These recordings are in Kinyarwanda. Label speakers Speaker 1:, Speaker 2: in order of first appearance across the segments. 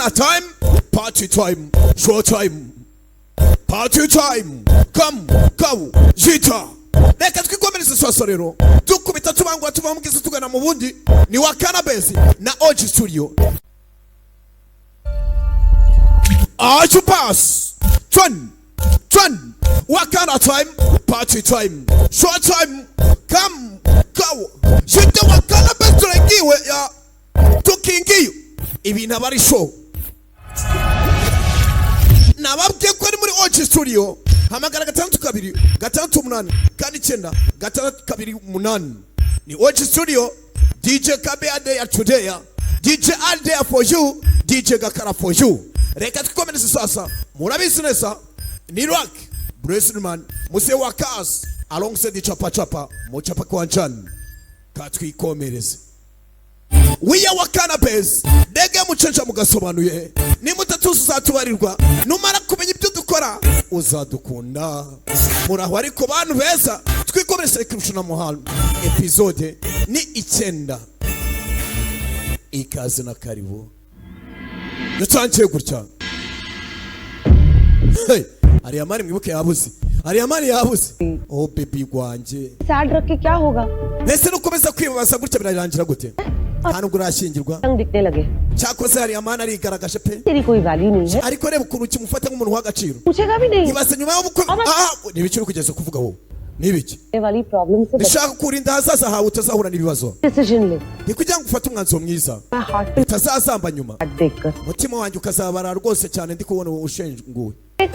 Speaker 1: Wakanda time, party time, show time, party time, come go jita. Reka twikomereze sasa rero, dukubita tubangura, tuva mu bwiza tugana mu bundi. Ni Wakanda Base na OG Studio. Acu pass 20 20. Wakanda time, party time, show time, come go jita. Wakanda Base, turagiwe ya tukingiye ibintu aba ari show. Nababwiye ko ari muri OG Studio. Hamagara 626 849 628. Ni OG Studio. DJ Kabe Adeya today, DJ Adeya for you, DJ Gakara for you. Reka twikomereze sasa. Murabizi neza ni Rock Bresman Muse wa Kas alongside Chapa Chapa Muchapa Kwanjan. Katwikomereze. We are Wakanda Base. Dege mucenca mugasobanuye nimutatuzi uzatubarirwa. Numara kumenya ibyo dukora uzadukunda. Muraho ariko bantu beza. Twikomereze kurusha na muhano. Episode ni 9. Ikaze na karibu. Dutangiye gutya. Hey, Ariyamani, mwibuke yabuze. Ariyamani yabuze. Oh baby gwanjye.
Speaker 2: Sad रख के क्या होगा?
Speaker 1: Mbese nukomeza kwibaza gutya birarangira gute? Nta nubwo urashyingirwa.
Speaker 2: रंग दिखने लगे।
Speaker 1: Cyakoze Ariyamani arigaragaje pe.
Speaker 2: तेरी कोई value नहीं है।
Speaker 1: Ariko reba ukuntu kimufata nk'umuntu w'agaciro.
Speaker 2: पूछेगा भी नहीं।
Speaker 1: Ibaze nyuma y'ubukwe. Ah, ni ibiki uri kugeza kuvuga wowe? Ni ibiki?
Speaker 2: ये वाली problem से
Speaker 1: Ndashaka kurinda ahazaza hawe utazahura n'ibibazo.
Speaker 2: Decision ले।
Speaker 1: Ni kugira ngo ufate umwanzuro mwiza
Speaker 2: मैं heart पे
Speaker 1: utazazamba nyuma,
Speaker 2: देखकर
Speaker 1: umutima wanjye ukazabara rwose cyane ndi kubona ushenguwe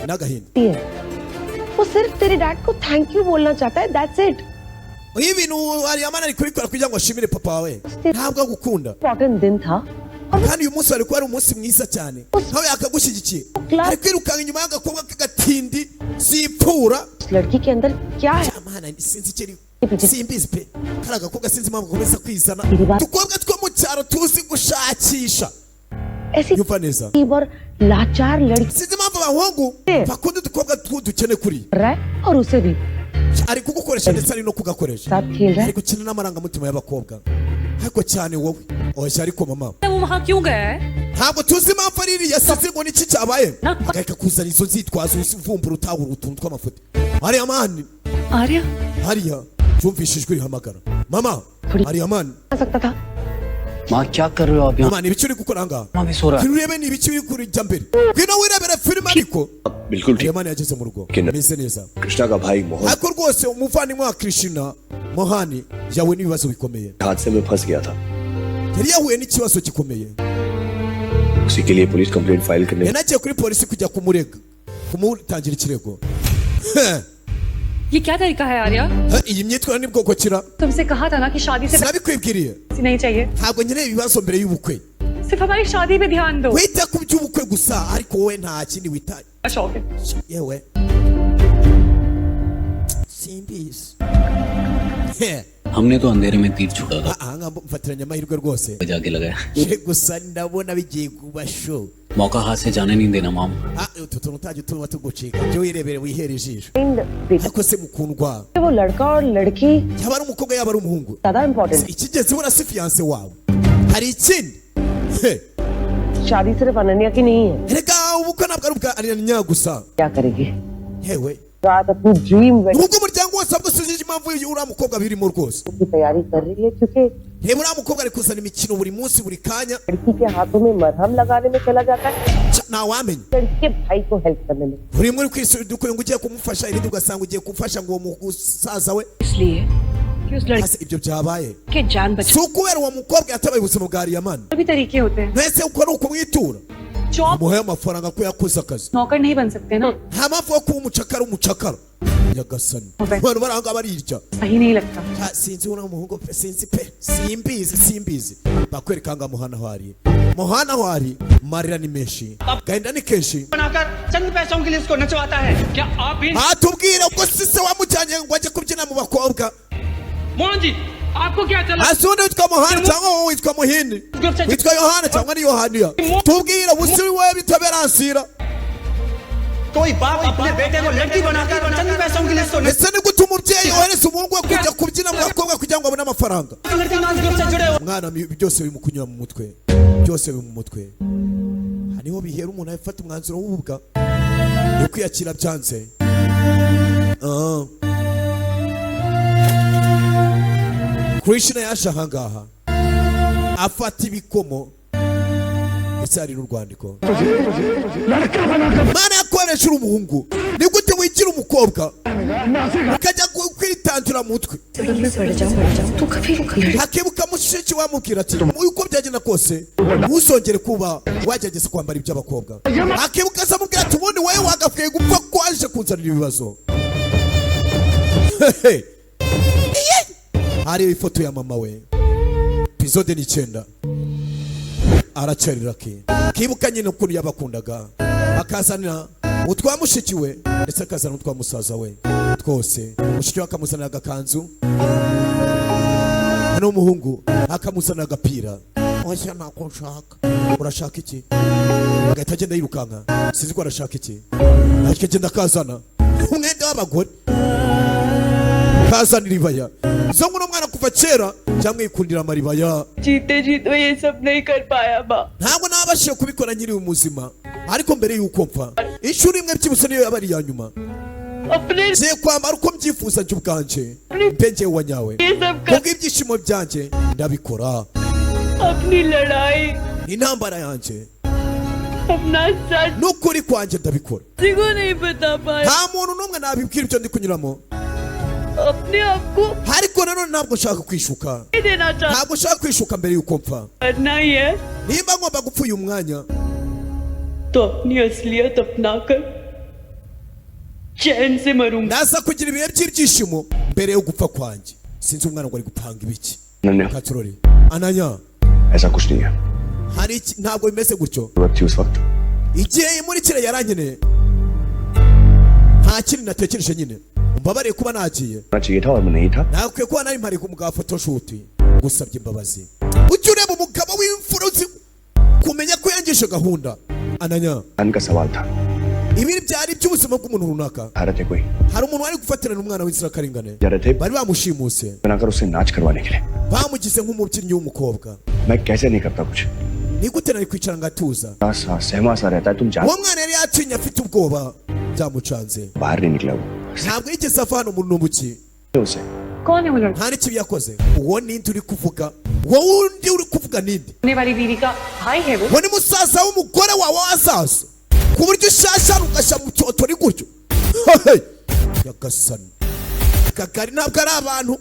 Speaker 1: n'agahinda.
Speaker 2: है वो सिर्फ तेरे डैड को thank you बोलना चाहता है, that's it.
Speaker 1: Iyo ibintu Ariyamani ari kubikora kugira ngo ashimire papa wawe, ntabwo agukunda.
Speaker 2: Important दिन था और
Speaker 1: Kandi uyu munsi wari kuba ari umunsi mwiza cyane nkawe yakagushyigikiye. Ari kwirukanka inyuma y'agakobwa k'agatindi sipfura.
Speaker 2: उस लड़की के अंदर क्या है?
Speaker 1: Amana, sinzi icyo ari, simbizi pe. Kari agakobwa sinzi impamvu gakomeza kwizana. Udukobwa two mu cyaro tuzi gushakisha.
Speaker 2: ऐसी
Speaker 1: Yumva neza.
Speaker 2: गरीब और लाचार लड़की
Speaker 1: Sinzi impamvu abahungu bakunda udukobwa tw'udukene kuri.
Speaker 2: कर रहा है और उसे भी
Speaker 1: Ari kugukoresha ndetse ari no kugakoresha.
Speaker 2: साथ खेल रहा है।
Speaker 1: Ari gukina n'amarangamutima y'abakobwa, ariko cyane wowe. Oya, ariko mama,
Speaker 3: वो वहां क्यों गया है?
Speaker 1: Ntabwo tuzi impamvu ari iriya sizi ngo niki cyabaye, agahita kuzana izo nzitwazo uvumbura utahura utuntu tw'amafuti. Hariya mani.
Speaker 3: Arya.
Speaker 1: Hariya yumvise ijwi rihamagara mama Hariya mani.
Speaker 2: आ सकता था।
Speaker 4: माँ, क्या कर रहे हो आप यहाँ?
Speaker 1: Mama, ni ibiki uri gukora ahangaha?
Speaker 4: माँ भी सो रहा है।
Speaker 1: Ngwino urebe ni ibiki biri kujya mbere, ngwino wirebere filime. Ariko
Speaker 5: बिल्कुल ठीक।
Speaker 1: Hariya mani yageze mu rugo.
Speaker 5: Kina.
Speaker 1: Meze neza.
Speaker 5: Krishna का भाई Mohan
Speaker 1: Ariko rwose umuvandimwe wa Krishna Mohani yahuye n'ibibazo bikomeye.
Speaker 5: हादसे में फंस गया था।
Speaker 1: Yari yahuye n'ikibazo gikomeye.
Speaker 5: उसी के लिए police complaint file करने
Speaker 1: Yanagiye kuri polisi kujya kumurega, kumutangira ikirego.
Speaker 3: ये क्या तरीका है Arya?
Speaker 1: Iyi myitwarire ni bwoko kira?
Speaker 3: तुमसे कहा था ना कि शादी से
Speaker 1: Sinabikwibwiriye?
Speaker 3: पैसे नहीं चाहिए।
Speaker 1: Ntabwo nkeneye ibibazo mbere y'ubukwe.
Speaker 3: सिर्फ हमारी शादी पे ध्यान दो।
Speaker 1: Wita ku by'ubukwe gusa, ariko wowe nta kindi witaye.
Speaker 3: शौक है।
Speaker 1: Yewe, simbizi.
Speaker 4: हमने तो अंधेरे में तीर छोड़ा था।
Speaker 1: Aha ngaha mfatiranye amahirwe rwose.
Speaker 4: जाके लगाया।
Speaker 1: Je gusa ndabona bigiye kuba show.
Speaker 4: मौका हाथ से जाने नहीं देना mom.
Speaker 1: Ah, utu tuntu utajya utuma tugucika, jya wirebere wihere ijisho.
Speaker 2: Kind बेटा।
Speaker 1: Ariko se mukundwa,
Speaker 2: वो लड़का और लड़की
Speaker 1: yaba ari umukobwa yaba ari umuhungu,
Speaker 2: ज्यादा important.
Speaker 1: ikigezi buriya si fiancé wawe, hari ikindi? He.
Speaker 2: शादी सिर्फ अनन्या की नहीं है।
Speaker 1: Erega ubukwe ntabwo ari ubwa Ananya gusa.
Speaker 2: क्या करेगी?
Speaker 1: Yewe,
Speaker 2: रात अपनी dream wedding
Speaker 1: ubwo umuryango wose ahubwo sinzi impamvu uriya mukobwa birimo rwose.
Speaker 2: की तैयारी कर रही है क्योंकि
Speaker 1: Reba uriya mukobwa ari kuzana imikino buri munsi, buri kanya.
Speaker 2: लड़की के हाथों में मरहम लगाने में चला जाता है,
Speaker 1: Ca, ntawamenya.
Speaker 2: लड़की के भाई को हेल्प करने में।
Speaker 1: Buri umwe uri kwisudukuye ngo ugiye kumufasha, irindi ugasanga ugiye kumufasha ngo uwo musaza we.
Speaker 3: इसलिए कि उस लड़की
Speaker 1: Hasi ibyo byabaye
Speaker 3: के जान बचा
Speaker 1: si ukubera uwo mukobwa yatabaye ubuzima bwa Ariyamani.
Speaker 3: भी तरीके होते हैं।
Speaker 1: Mbese uko ari ukumwitura?
Speaker 3: Job
Speaker 1: Muhe amafaranga ko yakoze akazi.
Speaker 3: नौकर नहीं बन सकते ना।
Speaker 1: Nta mpamvu yo kuba umucakara. Umucakara, nyagasani, abantu baranga barirya.
Speaker 3: सही नहीं लगता।
Speaker 1: Ah, sinzi uriya muhungu pe, sinzi pe, simbizi, simbizi. Bakwereka ngo muhana aho ari, muhana aho ari, marira ni menshi, gahinda ni kenshi.
Speaker 6: बनाकर चंद पैसों के लिए उसको नचवाता है क्या आप भी?
Speaker 1: Atubwira ubwo sise wamujyanye ngo ajye kubyina mu bakobwa.
Speaker 6: Mohan ji, आपको क्या चला?
Speaker 1: Hasi undi witwa Muhani cyangwa wowe witwa Muhindi, witwa Yohana cyangwa ni Yohaniya? Tubwira ubusi wowe bitaberansira.
Speaker 6: कोई बाप अपने बेटे को लड़की बनाकर चंद पैसों के लिए उसको
Speaker 1: Ese ni gute umubyeyi yohereza umuhungu we kujya kubyina mu bakobwa kugira ngo abone amafaranga?
Speaker 6: लड़की डांस ग्रुप से जुड़े हो।
Speaker 1: Mwana, byose biri mu kunyura mu mutwe, byose biri mu mutwe. Niho bihera umuntu afata umwanzuro w'ububwa yo kwiyakira byanze. Ah. Krishna yaje ahangaha afata ibikomo, ndetse hari n'urwandiko. Mana yakoresha uri umuhungu, ni gute wigira umukobwa ukajya kwitandura mu mutwe?
Speaker 2: तू कभी लड़की
Speaker 1: Hakibuka mushiki wamubwira ati uko byagenda kose ntuzongere kuba wagerageza kwambara iby'abakobwa. Akibuka se amubwira ati ubundi wowe wagakwiye gupfa ko waje kunzanira ibibazo. Hehe. Iye! Hariho ifoto ya mama we. Episode ni 9. Aracyari Lucky. Kibuka nyine ukuntu yabakundaga, akazanira utwa mushiki we ndetse akazana utwa musaza we twose. Mushiki we akamuzanira agakanzu, n'umuhungu akamuzanira agapira. Oya, ntabwo nshaka. Urashaka iki? Agahita agenda yirukanka, sinzi ko arashaka iki, ariko agenda akazana umwenda w'abagore, kazana iribaya. Zo nguno mwana kuva kera cyangwa yikundira amaribaya.
Speaker 3: जीते जी तो ये सब नहीं कर पाया बा.
Speaker 1: Ntabwo nabashije kubikora nkiri muzima, ariko mbere y'uko mpfa inshuro imwe byibuse, niyo yaba ari iya nyuma,
Speaker 3: अपने
Speaker 1: ngiye kwambara uko mbyifuza njye ubwanje, mbe njyewe wa nyawe.
Speaker 3: ये सब कर
Speaker 1: Kubw'ibyishimo byanjye ndabikora.
Speaker 3: अपनी लड़ाई,
Speaker 1: Intambara yanjye
Speaker 3: अपना सच
Speaker 1: n'ukuri kwanjye ndabikora.
Speaker 3: किसी को नहीं बता पाया.
Speaker 1: Nta muntu n'umwe nabibwira ibyo ndi kunyuramo.
Speaker 3: अपने आप को
Speaker 1: Ariko nanone ntabwo nshaka kwishuka.
Speaker 3: नहीं देना चाहता.
Speaker 1: Ntabwo nshaka kwishuka mbere y'uko mpfa.
Speaker 3: करना ही है
Speaker 1: Nimba ngomba gupfa uyu mwanya,
Speaker 3: तो अपनी असलियत अपना कर चैन से मरूंगा.
Speaker 1: Ndaza kugira ibihe by'ibyishimo mbere yo gupfa kwanjye. Sinzi umwana ngo ari gupanga ibiki.
Speaker 5: Ananya,
Speaker 1: Katurori Ananya.
Speaker 5: ऐसा कुछ नहीं है.
Speaker 1: Hari iki? Ntabwo bimeze gutyo.
Speaker 5: जरूरत थी उस वक्त.
Speaker 1: Igihe muri kiriya yarankeneye, nta kindi natekereje nyine. Umbabariye kuba nagiye.
Speaker 5: होना चाहिए था और मैं नहीं था.
Speaker 1: Nakwiye kuba nari mpari ku mugabo photoshoot. Gusabye imbabazi. Ujye ureba umugabo w'imfura, uzi kumenya ko yangije gahunda, Ananya.
Speaker 5: जान का सवाल था.
Speaker 1: Ibi byari iby'ubuzima bw'umuntu runaka.
Speaker 5: आ रहे थे कोई
Speaker 1: Hari umuntu wari gufatirana umwana w'inzirakarengane.
Speaker 5: जा रहे थे
Speaker 1: Bari bamushimuse,
Speaker 5: बनाकर उसे नाच करवाने के लिए.
Speaker 1: bamugize nk'umubyinnyi w'umukobwa.
Speaker 5: मैं कैसे नहीं करता कुछ.
Speaker 1: Ni gute nari kwicara ngatuza?
Speaker 5: सा सहमा सा रहता है, तुम जान.
Speaker 1: Uwo mwana yari yatinye, afite ubwoba, byamucanze.
Speaker 5: बाहर नहीं निकला वो.
Speaker 1: Ntabwo yigeze ava hano mu ntoki.
Speaker 5: उसे
Speaker 3: कौन है वो लड़का?
Speaker 1: Nta n'ikibi yakoze. Uwo ninde uri kuvuga? Wowe undi uri kuvuga ninde?
Speaker 3: होने वाली बीवी का भाई है वो.
Speaker 1: Uwo ni musaza w'umugore wawe w'ahazaza, ku buryo ushashara ugashyira mu cyotori gutyo. Hey! Nyagasani, kagari ntabwo ari abantu.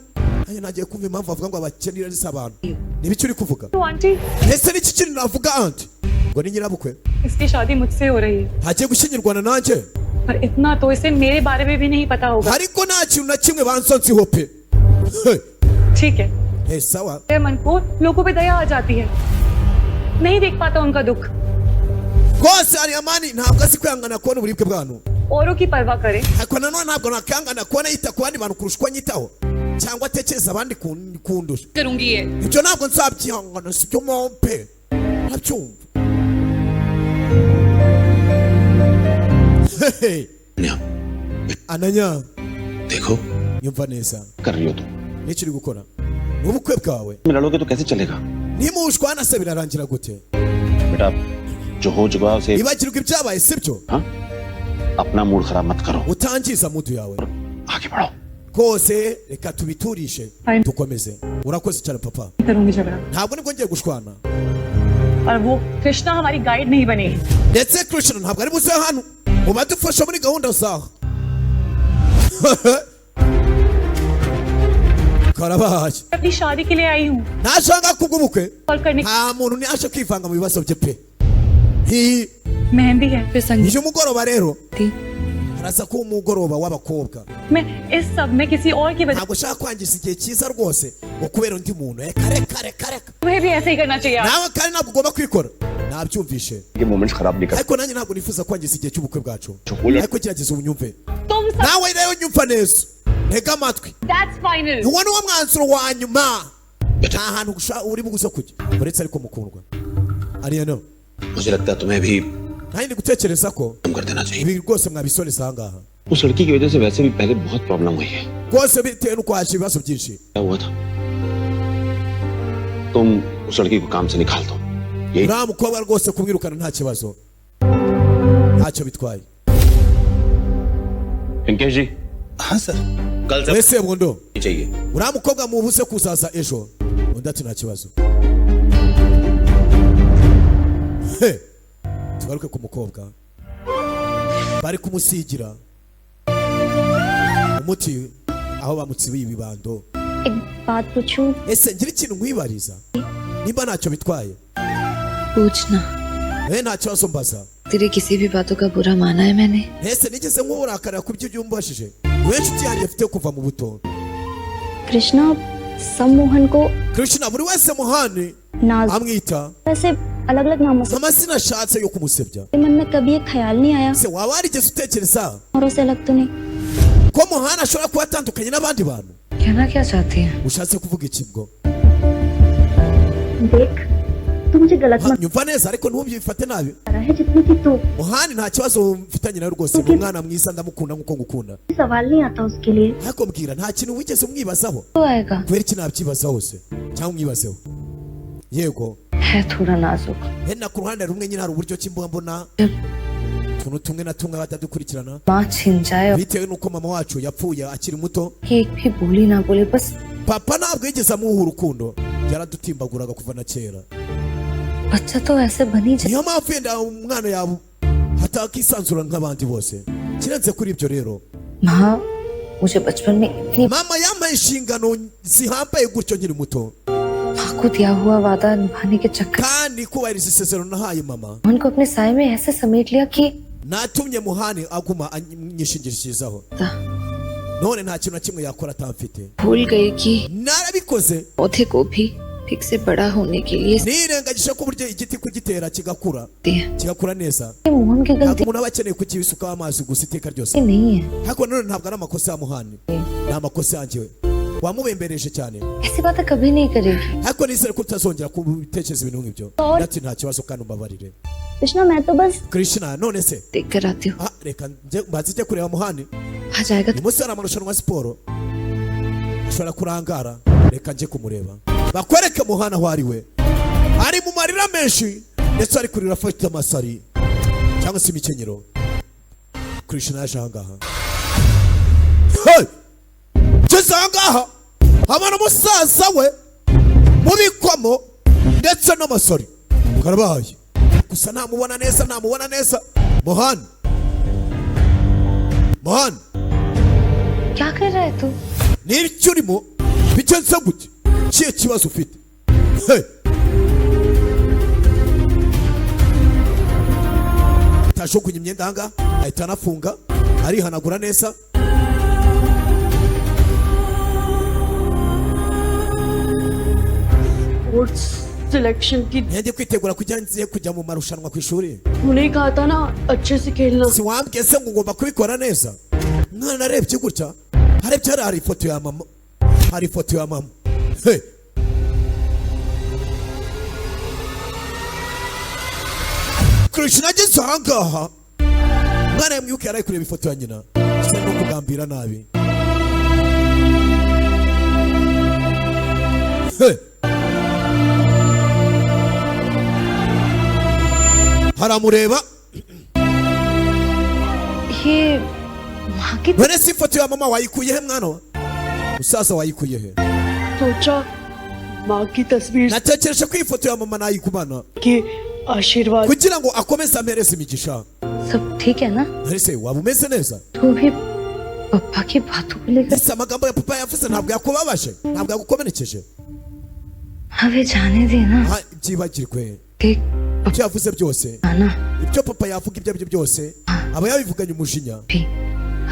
Speaker 1: Nanjye nagiye kumva impamvu bavuga ngo abakene ari abantu. Ni ibiki uri kuvuga?
Speaker 3: तो aunty,
Speaker 1: Ese n'iki kintu navuga, aunty? Ngo ni nyirabukwe.
Speaker 3: इसकी शादी मुझसे हो रही है.
Speaker 1: Hagiye gushyingirwana nanjye.
Speaker 3: पर इतना तो इसे मेरे बारे में भी नहीं पता होगा.
Speaker 1: Ariko nta kintu na kimwe bansonsiho pe. Hey!
Speaker 3: ठीक है.
Speaker 1: Hey, sawa.
Speaker 3: मेरे मन को लोगों पे दया आ जाती है, नहीं देख पाता उनका दुख.
Speaker 1: Rwose Ariyamani ntabwo azi kwihangana kubona uburibwe bwanyu.
Speaker 3: औरों की परवाह करे.
Speaker 1: Ariko nanone ntabwo nakihangana kubona yita ku bandi bantu kurusha uko anyitaho, cyangwa atekereza abandi kundusha.
Speaker 3: करूंगी ये.
Speaker 1: Ibyo ntabwo nzabyihangana, sibyo mompe? Ntabyumva. Hehe. Ananya,
Speaker 4: देखो,
Speaker 1: nyumva neza.
Speaker 4: कर रही हो तुम?
Speaker 1: N'icyo uri gukora ni ubukwe bwawe.
Speaker 4: में लड़ोगे तो कैसे चलेगा?
Speaker 1: Nimushwana se birarangira gute?
Speaker 4: बेटा, जो हो चुका उसे
Speaker 1: Ibagirwa ibyabaye, sibyo?
Speaker 4: हाँ, अपना मूड खराब मत करो.
Speaker 1: Utangiza mood yawe.
Speaker 4: आगे बढ़ो.
Speaker 1: Rwose reka tubiturishe,
Speaker 3: Fine.
Speaker 1: dukomeze. Urakoze cyane, papa.
Speaker 3: करूंगी झगड़ा.
Speaker 1: Ntabwo nibwo ngiye gushwana.
Speaker 3: और वो कृष्णा हमारी गाइड नहीं बनेगी.
Speaker 1: Ndetse Krishna ntabwo ari buze hano mu badufasha muri gahunda zaho. Karabaye.
Speaker 3: अपनी शादी के लिए आई हूँ.
Speaker 1: Ntashaka kubw'ubukwe.
Speaker 3: Call करने.
Speaker 1: Nta muntu ntiyaje kwivanga mu bibazo bye pe. Hi.
Speaker 3: Mehndi है फिर संगीत
Speaker 1: Uyu mugoroba rero
Speaker 3: थी.
Speaker 1: haraza kuba umugoroba w'abakobwa.
Speaker 3: मैं इस सब में किसी और की वजह
Speaker 1: Ntabwo ushaka kwangiza igihe cyiza rwose ngo kubera undi muntu. Reka, reka, reka, reka.
Speaker 3: तुम्हें भी ऐसे ही करना चाहिए.
Speaker 1: Nawe kandi ntabwo ugomba kwikora, nabyumvishe.
Speaker 5: ये moments खराब नहीं कर.
Speaker 1: Ariko nanjye ntabwo nifuza kwangiza igihe cy'ubukwe bwacu. Ariko gerageza ubunyumve.
Speaker 3: तुम सब
Speaker 1: Nawe rero nyumva neza, ntega amatwi.
Speaker 3: That's final.
Speaker 1: Uwo ni wo mwanzuro wa nyuma. Nta hantu uri buguze kujya uretse. Ariko mukundwa Ariyano,
Speaker 4: मुझे लगता है तुम्हें भी
Speaker 1: nanjye ndi gutekereza ko
Speaker 4: कम कर देना चाहिए.
Speaker 1: ibi rwose mwabisoreza aha ngaha.
Speaker 4: उस लड़की की वजह से वैसे भी पहले बहुत प्रॉब्लम हुई है.
Speaker 1: Rwose bitewe n'uko haje ibibazo byinshi.
Speaker 4: क्या हुआ था? तुम उस लड़की को काम से निकाल दो, यही
Speaker 1: Uriya mukobwa rwose kumwirukana nta kibazo. Ntacyo bitwaye.
Speaker 5: Pinkesh ji.
Speaker 6: हाँ sir.
Speaker 4: कल से
Speaker 1: Wese bundo
Speaker 4: चाहिए।
Speaker 1: Uriya mukobwa mubuze kuzaza ejo. Undi ati nta kibazo. He! Tugaruke ku mukobwa, bari kumusigira umuti aho bamutsibiye ibibando.
Speaker 7: एक बात पूछूं?
Speaker 1: Ese ngira ikintu nkwibariza nimba ntacyo bitwaye?
Speaker 8: पूछना।
Speaker 1: Eh, nta kibazo, mbaza.
Speaker 8: तेरी किसी भी बातों का बुरा माना है मैंने?
Speaker 1: Ese nigeze nk'uburakarira ku byo umbajije? Niwe nshuti yanjye mfite kuva mu buto.
Speaker 7: Krishna, सम्मोहन को
Speaker 1: Krishna, buri wese Muhani
Speaker 7: नाज
Speaker 1: amwita
Speaker 7: ऐसे अलग अलग नामों से
Speaker 1: amazina ashatse yo kumusebya.
Speaker 7: मन में कभी एक ख्याल नहीं आया
Speaker 1: Se waba warigeze utekereza
Speaker 7: औरों से अलग तो नहीं?
Speaker 1: ko Muhani ashobora kuba atandukanye n'abandi bantu?
Speaker 8: कहना क्या चाहती है?
Speaker 1: Ushatse kuvuga iki bwo?
Speaker 7: देख, तू मुझे गलत मत
Speaker 1: Nyumva neza ariko ntubyifate nabi.
Speaker 7: रहा है जितनी कि तू
Speaker 1: Muhani nta kibazo mfitanye nawe rwose, ni umwana mwiza, ndamukunda nk'uko ngukunda.
Speaker 7: सवाल नहीं आता उसके लिए।
Speaker 1: Ariko mbwira, nta kintu wigeze umwibazaho?
Speaker 8: तो आएगा।
Speaker 1: Kubera iki nabyibazaho se cyangwa umwibazeho? Yego.
Speaker 8: है थोड़ा नाजुक।
Speaker 1: Hena ku ruhande rumwe nyine hari uburyo ki mbuga mbona utuntu tumwe na tumwe batadukurikirana
Speaker 8: माँ छिन जाए और
Speaker 1: bitewe n'uko mama wacu yapfuye akiri muto.
Speaker 8: कि एक भी बोली ना बोले बस।
Speaker 1: Papa ntabwo yigeze amuha urukundo, yaradutimbaguraga kuva na kera.
Speaker 8: बच्चा तो ऐसे बनी जाए।
Speaker 1: Niyo mpamvu yenda umwana yawe atakisanzura nk'abandi bose. Kirenze kuri ibyo rero,
Speaker 8: माँ मुझे बचपन में इतनी
Speaker 1: mama yampaye inshingano zihambaye gutyo nkiri muto.
Speaker 8: माँ को दिया हुआ वादा निभाने के चक्कर
Speaker 1: Kandi kubahiriza isezerano nahaye mama,
Speaker 8: उनको अपने साय में ऐसे समेट लिया कि
Speaker 1: natumye Muhani aguma anyishingikirizaho, none nta kintu na kimwe yakora atamfite.
Speaker 8: भूल गई कि
Speaker 1: Narabikoze.
Speaker 8: पौधे को भी ठीक से बड़ा होने के लिए
Speaker 1: Nirengagije ko uburyo igiti kugitera kigakura
Speaker 8: सकती है।
Speaker 1: kigakura neza,
Speaker 8: Mohan की
Speaker 1: ntabwo
Speaker 8: गलती
Speaker 1: umuntu aba akeneye kukibisukaho amazi gusa iteka ryose.
Speaker 8: नहीं है।
Speaker 1: Ariko nanone ntabwo ari amakosa ya Muhani, ni amakosa yanjye wamubembereje cyane.
Speaker 8: ऐसी बातें कभी नहीं करेगी।
Speaker 1: Ariko nizere ko utazongera kubitekereza ibintu nk'ibyo. Ati nta kibazo kandi umbabarire.
Speaker 7: Krishna, मैं तो बस
Speaker 1: Krishna, none se
Speaker 8: देख कर आती हूँ।
Speaker 1: Ah, reka njye mbanze njye kureba Muhani.
Speaker 8: आ जाएगा।
Speaker 1: Uyu munsi hari amarushanwa ya siporo, ashobora kurangara. Reka njye kumureba. Bakwereke Muhani aho ari we, ari mu marira menshi ndetse ari kurira afite amasari cyangwa se imikenyero. Krishna yaje ahangaha. Hey! Ngeze ahangaha abona umusaza we mu bikomo ndetse n'amasari karabaye, gusa ntamubona neza, ntamubona neza. Muhani, Muhani!
Speaker 8: क्या कर रहा है तू?
Speaker 1: N'icyo urimo bigenze gute? Kihe kibazo ufite? Hey! Tajugunya imyenda ahangaha, ahita anafunga, arihanagura neza.
Speaker 3: Sports selection की
Speaker 1: Ntiyajye kwitegura kujya ngiye kujya mu marushanwa ku ishuri.
Speaker 3: तूने ही कहा था ना अच्छे से खेलना।
Speaker 1: Si wambwiye se ngo ngomba kubikora neza? Mwana arebye gutya, arebye hariya hari ifoto ya mama, hari ifoto ya mama. Hey! Krishna ageze ahangaha, mwana yamwibuke yari ari kureba ifoto ya nyina isa no kugambira nabi. Hey! Haramureba.
Speaker 8: ये माँ की
Speaker 1: None se ifoto ya mama wayikuye he, mwana wa musaza? Wayikuye he?
Speaker 3: सोचा माँ की तस्वीर
Speaker 1: Natekereje ko iyi foto ya mama nayigumana
Speaker 3: के आशीर्वाद।
Speaker 1: Kugira ngo akomeze ampereze imigisha.
Speaker 8: सब ठीक है ना?
Speaker 1: None se waba umeze neza?
Speaker 8: तू भी पप्पा की बातों को लेकर
Speaker 1: Ese amagambo ya papa yavuze ntabwo yakubabaje, ntabwo yagukomerekeje?
Speaker 8: हमें जाने देना।
Speaker 1: Ah, byibagirwe.
Speaker 8: देख
Speaker 1: Ibyo yavuze byose,
Speaker 8: आना
Speaker 1: ibyo papa yavuga ibyo aribyo byose, aba yabivuganye umujinya.
Speaker 8: भी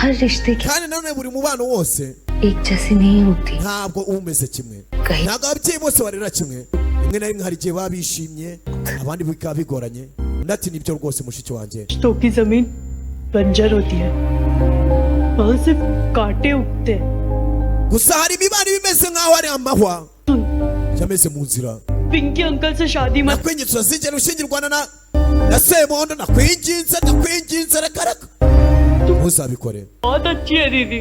Speaker 8: हर रिश्ते की
Speaker 1: Kandi nanone buri mubano wose
Speaker 8: एक जैसी नहीं होती।
Speaker 1: Ntabwo uba umeze kimwe.
Speaker 8: Gahi-
Speaker 1: Ntabwo ababyeyi bose barera kimwe. Rimwe na rimwe hari igihe baba bishimye, abandi bikaba bigoranye. Undi ati nibyo rwose, mushiki wanjye.
Speaker 3: रिश्तों की जमीन बंजर होती है, वहां सिर्फ कांटे उगते हैं।
Speaker 1: Gusa hari imibano iba imeze nk'aho ari amahwa yameze mu nzira.
Speaker 3: Pinky uncle से शादी मत
Speaker 1: Nakwinginze, utazigera ushyingirwana na Semondo. Nakwinginze, ndakwinginze, reka reka, ntuzabikore.
Speaker 3: बहुत अच्छी है दीदी।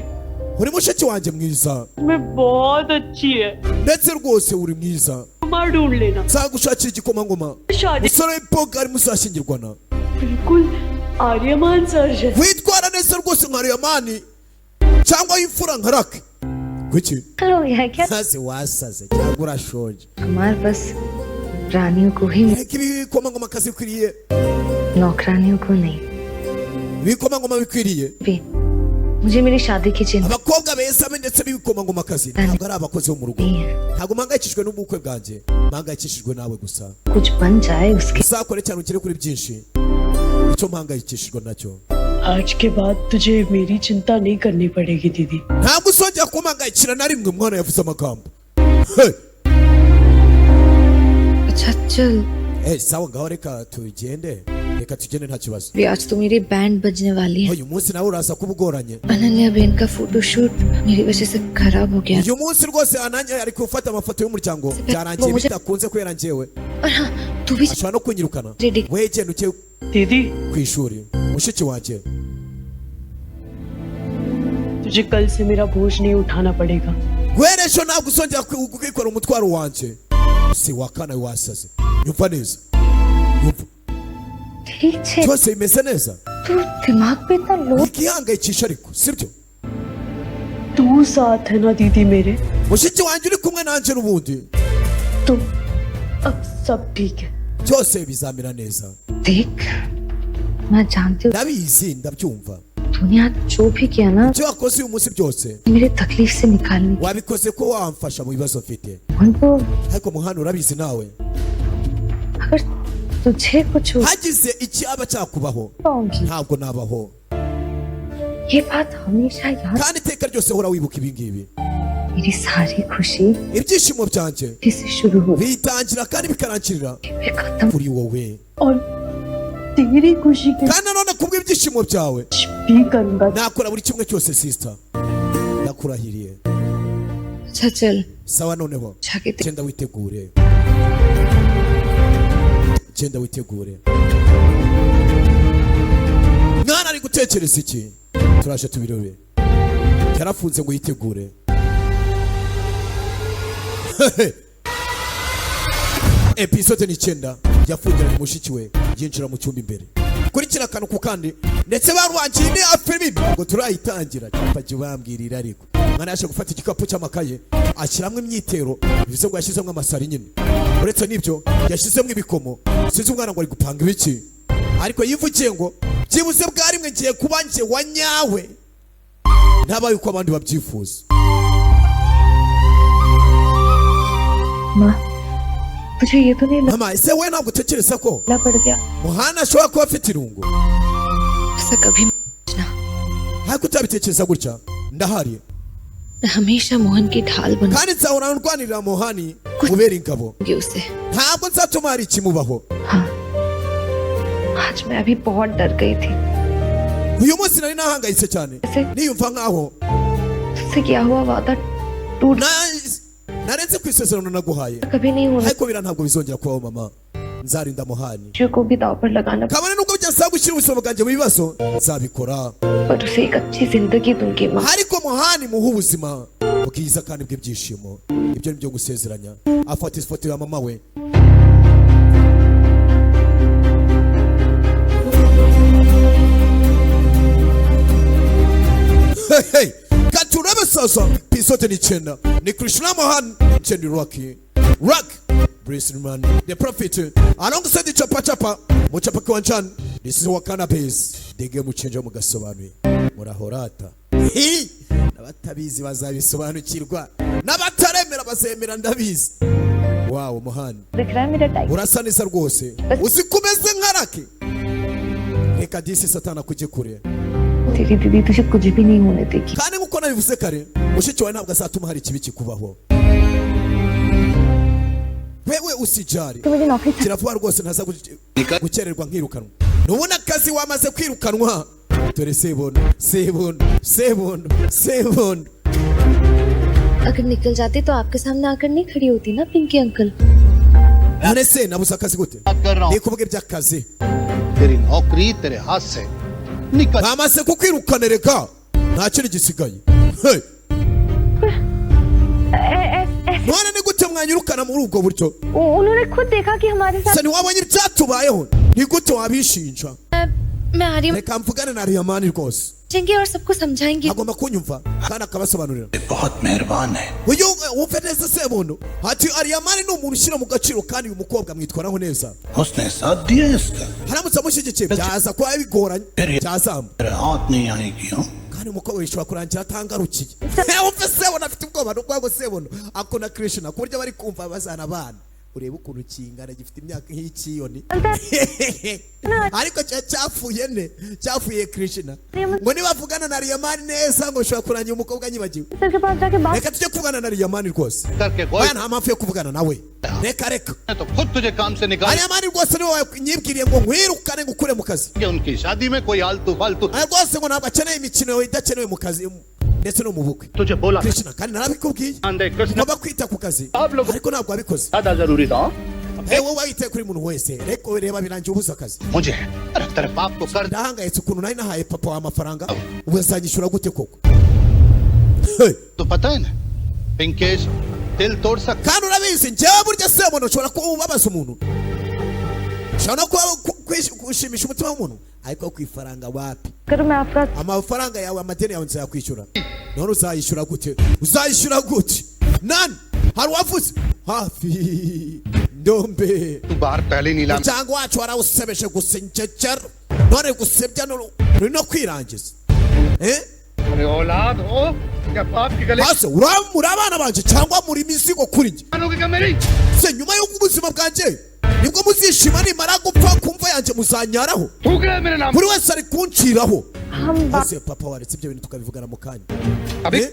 Speaker 1: Uri mushiki wanjye mwiza.
Speaker 3: मैं बहुत अच्छी है।
Speaker 1: Ndetse rwose uri mwiza.
Speaker 3: Kumar ढूंढ लेना।
Speaker 1: Nzagushakira igikomangoma,
Speaker 3: शादी
Speaker 1: musore w'impogari muzashyingirwana.
Speaker 3: बिल्कुल Aryaman sir जैसे।
Speaker 1: Witwara neza rwose nka Riyamani cyangwa imfura nka Rake. Kuki?
Speaker 8: हो गया क्या?
Speaker 1: Hasi wasaze cyangwa urashonje?
Speaker 8: हमार बस रानियों को ही,
Speaker 1: Reka ibikomangoma kazi bikwiriye,
Speaker 8: नौकरानियों को नहीं।
Speaker 1: ibikomangoma bikwiriye
Speaker 8: भी मुझे मेरी शादी की चिंता
Speaker 1: abakobwa beza be ndetse b'ibikomangomakazi, ntabwo ari abakozi bo mu rugo.
Speaker 8: नहीं है।
Speaker 1: Ntabwo mpangayikishijwe n'ubukwe bwanjye, mpangayikishijwe nawe gusa.
Speaker 8: कुछ बन जाए उसके
Speaker 1: Uzakore cyane ugere kuri byinshi, icyo mpangayikishijwe nacyo.
Speaker 3: आज के बाद तुझे मेरी चिंता नहीं करनी पड़ेगी दीदी।
Speaker 1: Ntabwo uzongera kumpangayikira na rimwe. Umwana yavuze amagambo. Hey!
Speaker 8: अच्छा चल।
Speaker 1: Eh, sawa, ngaho reka tugende, reka tugende, nta kibazo.
Speaker 8: भी आज तो मेरी बैंड बजने वाली है।
Speaker 1: Uyu munsi nawe uraza kuba ugoranye.
Speaker 8: Ananya बहन का फोटोशूट मेरी वजह से खराब हो गया।
Speaker 1: Uyu munsi rwose Ananya ari gufata amafoto y'umuryango, byarangiye bidakunze kubera njyewe.
Speaker 8: और हाँ, तू भी
Speaker 1: Ashobora no kunyirukana.
Speaker 8: Ready.
Speaker 1: We genda ujye
Speaker 3: दीदी,
Speaker 1: ku ishuri, mushiki wanjye.
Speaker 3: तुझे कल से मेरा बोझ नहीं उठाना पड़ेगा।
Speaker 1: Guhera ejo ntabwo uzongera kwikorera umutwaro wanjye. Si wakana wasaze? Nyumva neza, nyumva.
Speaker 8: ठीक छे।
Speaker 1: Byose bimeze neza.
Speaker 8: तू दिमाग पे इतना load
Speaker 1: Ikihangayikisha ariko sibyo?
Speaker 3: तू साथ है ना दीदी मेरे,
Speaker 1: Mushiki wanjye, uri kumwe nanjye n'ubundi.
Speaker 3: तो अब सब ठीक है।
Speaker 1: Byose bizamera neza.
Speaker 8: देख, मैं जानती हूँ
Speaker 1: Ndabizi, ndabyumva.
Speaker 8: तूने आज जो भी किया ना,
Speaker 1: Ibyo wakoze uyu munsi byose,
Speaker 8: मेरे तकलीफ से निकालने
Speaker 1: wabikoze ko wamfasha mu bibazo mfite.
Speaker 8: उनको।
Speaker 1: Ariko muhanda urabizi nawe,
Speaker 8: अगर तुझे कुछ हो
Speaker 1: hagize icyaba cyakubaho,
Speaker 8: पाऊंगी।
Speaker 1: ntabwo nabaho.
Speaker 8: ये बात हमेशा याद।
Speaker 1: Kandi iteka ryose hora wibuka ibi ngibi.
Speaker 8: मेरी सारी खुशी
Speaker 1: Ibyishimo byanjye
Speaker 8: से शुरू हो
Speaker 1: bitangira kandi bikarangirira
Speaker 8: फिर खत्म।
Speaker 1: kuri wowe.
Speaker 3: और तेरी खुशी के
Speaker 1: Kandi nanone kubw'ibyishimo byawe
Speaker 3: कुछ भी करूंगा।
Speaker 1: nakora buri kimwe cyose, sister, ndakurahiriye.
Speaker 8: अच्छा चल।
Speaker 1: Sawa noneho.
Speaker 8: जाके देख।
Speaker 1: Genda witegure, genda witegure. Mwana ari gutekereza iki? Turaje tubirebe. Yarafunze ngo yitegure. Episode ni 9. Yafungiranye mushiki we, yinjira mu cyumba imbere. Kurikira akantu ku kandi, ndetse baruwangiye ni filimi ngo turayitangira cyapa jya ubambwirira. Ariko mwana yaje gufata igikapu cy'amakaye, ashyiramo imyitero, bivuze ngo yashyizemo amasari nyine. Uretse n'ibyo yashyizemo ibikomo. Sinzi umwana ngo ari gupanga ibiki, ariko yivugiye ngo byibuze bwa rimwe ngiye kuba njye wa nyawe, ntabaye uko abandi babyifuza.
Speaker 8: माँ, तुझे ये तो नहीं
Speaker 1: Mama, ese we ntabwo utekereza ko
Speaker 8: लगना पड़ गया?
Speaker 1: Muhana ashobora kuba afite irungu?
Speaker 8: ऐसा कभी मत ना।
Speaker 1: Ariko utabitekereza gutya, ndahari.
Speaker 8: मैं हमेशा मोहन की ढाल
Speaker 1: Kandi nzahora ndwanirira Muhani, ubera ingabo.
Speaker 8: बनूंगी उसे।
Speaker 1: Ntabwo nzatuma hari ikimubaho.
Speaker 8: हाँ, आज मैं अभी बहुत डर गई थी।
Speaker 1: Uyu munsi nari nahangayitse cyane, niyumva nkaho
Speaker 8: तुझसे किया हुआ वादा टूट
Speaker 1: narenze ku isezerano naguhaye.
Speaker 8: कभी नहीं होना।
Speaker 1: Ariko biriya ntabwo bizongera kubaho mama, nzarinda Muhani.
Speaker 8: को भी दाव पर लगाना,
Speaker 1: Kabone nubwo byasaba gushyira ubuzima bwanjye mu bibazo, nzabikora.
Speaker 8: पर उसे एक अच्छी जिंदगी दूंगी माँ।
Speaker 1: Ariko Muhani muhe ubuzima bwiza kandi bw'ibyishimo, ibyo ni byo gusezeranya. Afata ifoto ya mama we. Hey, hey. Katurebe sasa episode ni 9. Ni Krishna Mohan Chendi Rocky Rock Brisman the Prophet alongside the Chapa Chapa Muchapa Kiwanchan. This is Wakana Base, the game changer. Mugasobanuye murahorata. Hi! N'abatabizi bazabisobanukirwa, n'abataremera bazemera, ndabizi. Wow, Mohan,
Speaker 8: दिख रहा है मेरा type?
Speaker 1: Urasa neza rwose, uzi ko umeze nka Rake. Reka disi satana kujye kure.
Speaker 8: तेरी दीदी तुझे कुछ भी नहीं होने देगी।
Speaker 1: Kandi nk'uko nabivuze kare, mushiki wawe ntabwo azatuma hari ikibi kikubaho. Wewe usijari.
Speaker 7: तो मुझे नौकरी
Speaker 1: Kiravuga rwose ntaza gukererwa nkirukanwa. Ntubona akazi, wamaze kwirukanwa. Dore sebondo, sebondo, sebondo, sebondo.
Speaker 8: अगर निकल जाती तो आपके सामने आकर नहीं खड़ी होती ना Pinky uncle.
Speaker 1: None se nabuze akazi gute? Ni kuvuga iby'akazi.
Speaker 9: तेरी नौकरी तेरे हाथ से निकल
Speaker 1: Bamaze kukwirukana, reka nta kindi gisigaye. Hey! None ni gute mwanyirukana muri ubwo buryo?
Speaker 7: उन्होंने खुद देखा कि हमारे साथ
Speaker 1: Se ntiwabonye ibyatubayeho? Ni gute wabishinja?
Speaker 8: मैं Aryaman
Speaker 1: Reka mvugane na Ariyamani rwose.
Speaker 8: पूछेंगे और सबको समझाएंगे।
Speaker 1: Agomba kunyumva kandi akabasobanurira.
Speaker 4: बहुत मेहरबान है।
Speaker 1: Uyu wumve neza Sebundo ati Ariyamani ni umuntu ushyira mu gaciro kandi uyu mukobwa amwitwaraho neza.
Speaker 4: उसने साथ दिया इसका।
Speaker 1: Haramutse amushyigikiye byaza kuba bigoranye byazamba.
Speaker 4: मेरे हाथ नहीं आएगी हाँ?
Speaker 1: Kandi umukobwa bishobora kurangira atangarukiye. Wumve Sebono afite ubwoba ni ukuvuga ngo Sebono akunda Krishna ku buryo bari kumva bazana abana. Urebe ukuntu kingana, gifite imyaka nk'iy'ikiyoni ariko cya cyapfuye ne cyapfuye Krishna ngo nibavugana na Riyamani neza ngo bishobora kurangira umukobwa anyibagiwe.
Speaker 7: Sir के पास जाके बात
Speaker 1: Reka tujye kuvugana na Riyamani rwose.
Speaker 9: करके
Speaker 1: Oya, nta mpamvu yo kuvugana nawe, reka reka.
Speaker 9: तो खुद तुझे काम से निकाल
Speaker 1: Ariyamani rwose niwe wanyibwiriye ngo nkwirukane ngukure mu kazi.
Speaker 9: के उनकी शादी में कोई आलतू फालतू
Speaker 1: Aya rwose ngo ntabwo akeneye imikino idakenewe mu kazi ndetse no mu bukwe.
Speaker 9: तुझे बोला
Speaker 1: Krishna kandi narabikubwiye
Speaker 9: Krishna
Speaker 1: ugomba kwita ku kazi
Speaker 9: आप लोग
Speaker 1: ariko ntabwo wabikoze.
Speaker 9: ज्यादा जरूरी था।
Speaker 1: Wowe witaye kuri muntu wese, reko reba birangiye ubuze akazi.
Speaker 9: मुझे अरे तेरे बाप को कर
Speaker 1: Ndahangayitse ukuntu nari nahaye papa wawe amafaranga, ubu azanyishyura gute koko? Hey,
Speaker 9: तो पता है ना पिंकेश दिल तोड़ सकता
Speaker 1: kandi urabizi njyewe burya Sebono ushobora kuba ubabaza umuntu, ushobora no kuba gushimisha umutima w'umuntu ariko ku ifaranga wapi.
Speaker 7: करो मैं आपका
Speaker 1: Amafaranga yawe, amadeni yawe nzayakwishyura. None uzayishyura gute? Uzayishyura gute? Nani hari uwavuze hafi ndombe.
Speaker 9: तू बाहर पहले ही नीलाम
Speaker 1: Umuryango wacu warawusebeje gusa ingegera none gusebya ruri no kwirangiza, eh?
Speaker 9: अरे औलाद हो या बाप की गले
Speaker 1: Hase muri abana banje cyangwa muri imizigo kuri njye?
Speaker 9: होगी क्या मेरी?
Speaker 1: Se nyuma y'ubuzima bwanjye nibwo muzishima? Nimara gupfa kumva yanjye muzanyaraho.
Speaker 9: थूक रहे मेरे नाम।
Speaker 1: Buri wese ari kunciraho.
Speaker 7: हम बात
Speaker 1: Hase papa, waretse ibyo bintu tukabivugana mu kanya?
Speaker 9: अभी
Speaker 1: Eh?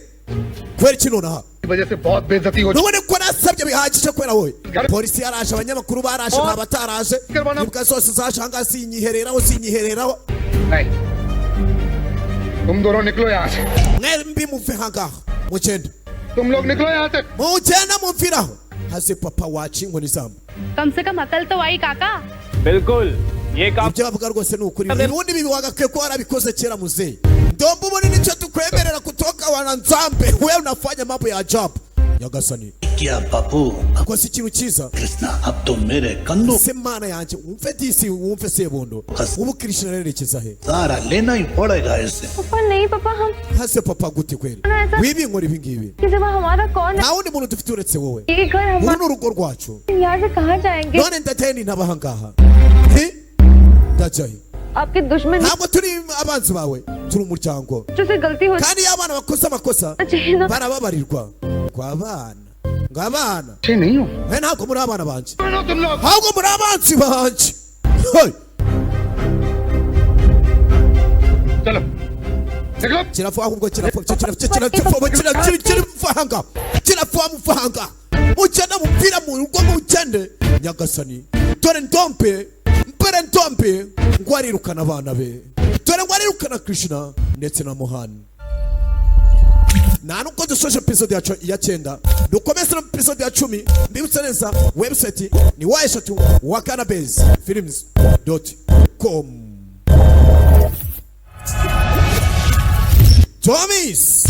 Speaker 1: Kubera iki nonaha?
Speaker 9: की वजह से बहुत बेइज्जती हो
Speaker 1: Nubone ko nasabye bihagije kubera wowe. Polisi yaraje, abanyamakuru baraje, nta bataraje, imbwa zose zaje ahangaha sinyihereraho sinyihereraho.
Speaker 9: नहीं, तुम दोनों निकलो यहाँ से।
Speaker 1: Mwembi muve ahangaha mugende.
Speaker 9: तुम लोग निकलो यहाँ से।
Speaker 1: Mugende mumviraho. Hase papa, waca inkoni zamba.
Speaker 3: कम से कम अकल तो आई काका।
Speaker 10: बिल्कुल ये काम
Speaker 1: Ibyo bavuga rwose ni ukuri, ubundi ibi wagakwiye kuba warabikoze kera muzehe. Ndomba ubundi nicyo tukwemerera kutoka wananzambe, wewe unafanya mambo ya ajabu. Nyagasani,
Speaker 4: क्या बापू
Speaker 1: koze ikintu cyiza.
Speaker 4: Krishna अब तो मेरे कंधों
Speaker 1: Se mana yanjye, wumve disi, wumve Sebondo, ubu Krishna arerekeza he?
Speaker 4: सहारा लेना ही पड़ेगा इसे।
Speaker 7: पापा नहीं पापा हम
Speaker 1: Hase papa, gute kweli wibinkora ibi ngibi?
Speaker 7: किसी हमारा कौन है?
Speaker 1: Nta wundi muntu dufite uretse wowe.
Speaker 7: ये घर
Speaker 1: Uru
Speaker 7: हमारा
Speaker 1: ni urugo rwacu.
Speaker 7: यहाँ से कहाँ जाएंगे?
Speaker 1: None ndajyahe nintaba ahangaha? Hi? Ndajyahe?
Speaker 7: आपके दुश्मन
Speaker 1: Ntabwo turi abanzi bawe, turi umuryango.
Speaker 7: बच्चों से गलती हो
Speaker 1: Kandi iyo abana bakoze amakosa
Speaker 7: चाहिए ना।
Speaker 1: barababarirwa. Ngo abana, ngo abana
Speaker 9: अच्छे नहीं हो।
Speaker 1: we ntabwo muri abana banje,
Speaker 9: सुनो तुम लोग।
Speaker 1: ahubwo muri abanzi banje. Hey!
Speaker 9: चलो निकलो।
Speaker 1: Kirapfa ahubwo kirapfa kirapfa kirapfa kirapfa kirapfa kirapfa muvanga mugende mupira mu rugo mugende. Nyagasani, dore ndompe mbere ndompe ngo arirukana abana be, dore ngo arirukana Krishna ndetse na Mohani. Nta nubwo dusoje episode yacu ya 9, dukomeze na episode ya 10. Mbibutsa neza, website ni www.wakanabase films.com. Tomis.